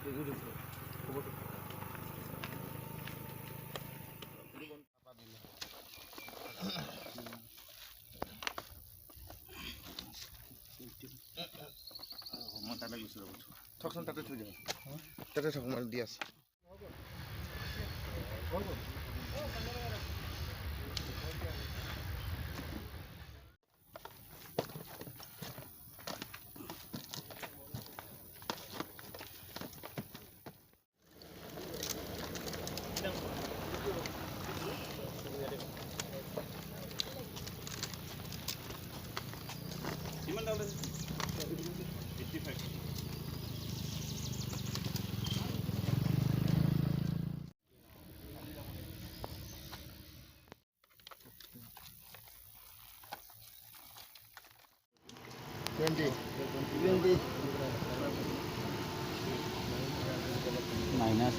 মই তাতে গৈছোঁ, ৰ'ব, থকচোন, তাতে থৈ যাব, তাতে থক, মই দি আছোঁ। কিমান দাম? 85। 20, 20। Minus.